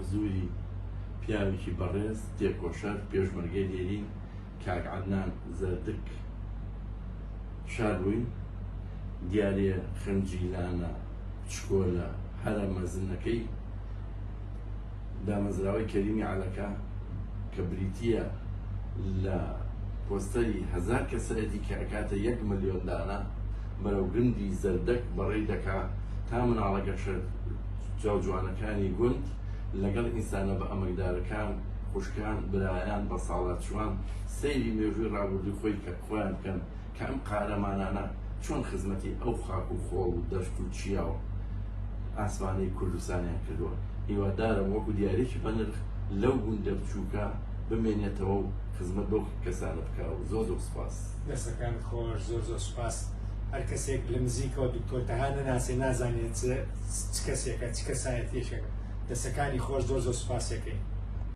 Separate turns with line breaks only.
حزوری پیاوێکی بەڕێز، تێکۆشەر، پێشمەرگەی دێرین کاک عەدنان زەردک شاد بووین. دیارە خنجیلانە چکۆلە هەرە مەزنەکەی دامەزراوەی کەریمی عەلەکە کە بریتییە لە پۆستەری هەزار کەسایەتی کە ئەکاتە یەک ملیۆن دانە بەرەو گوندی زەردەک بەڕێی دەکا تا مناڵە گەشە جاوجوانەکانی گوند لەگەڵ ئینسانە بە ئەمەکدارەکان خوشکان برایان بەساڵاچوان سەیری مێژووی ڕابردووی خۆی کە خۆیان بکەن کە ئەم قارەمانانە چۆن خزمەتی ئەو خاک و خۆڵ و دەشت و چیا و ئاسمانەی کوردستانیان کردووە. هیوادارم وەکو دیاریەکی بەنرخ لەو گوندە بچووکە بمێنێتەوە و خزمەت بەو کەسانە بکا و زۆر زۆر سوپاس.
دەستەکانت خۆش زۆر زۆر سوپاس هەر کەسێک لە نزیکەوە دکتۆر تەها نەناسێ نازانێت چ کەسێکە چ کەسایەتیەکە دەسەکانی خۆش زۆر زۆر سوپاسەکەی.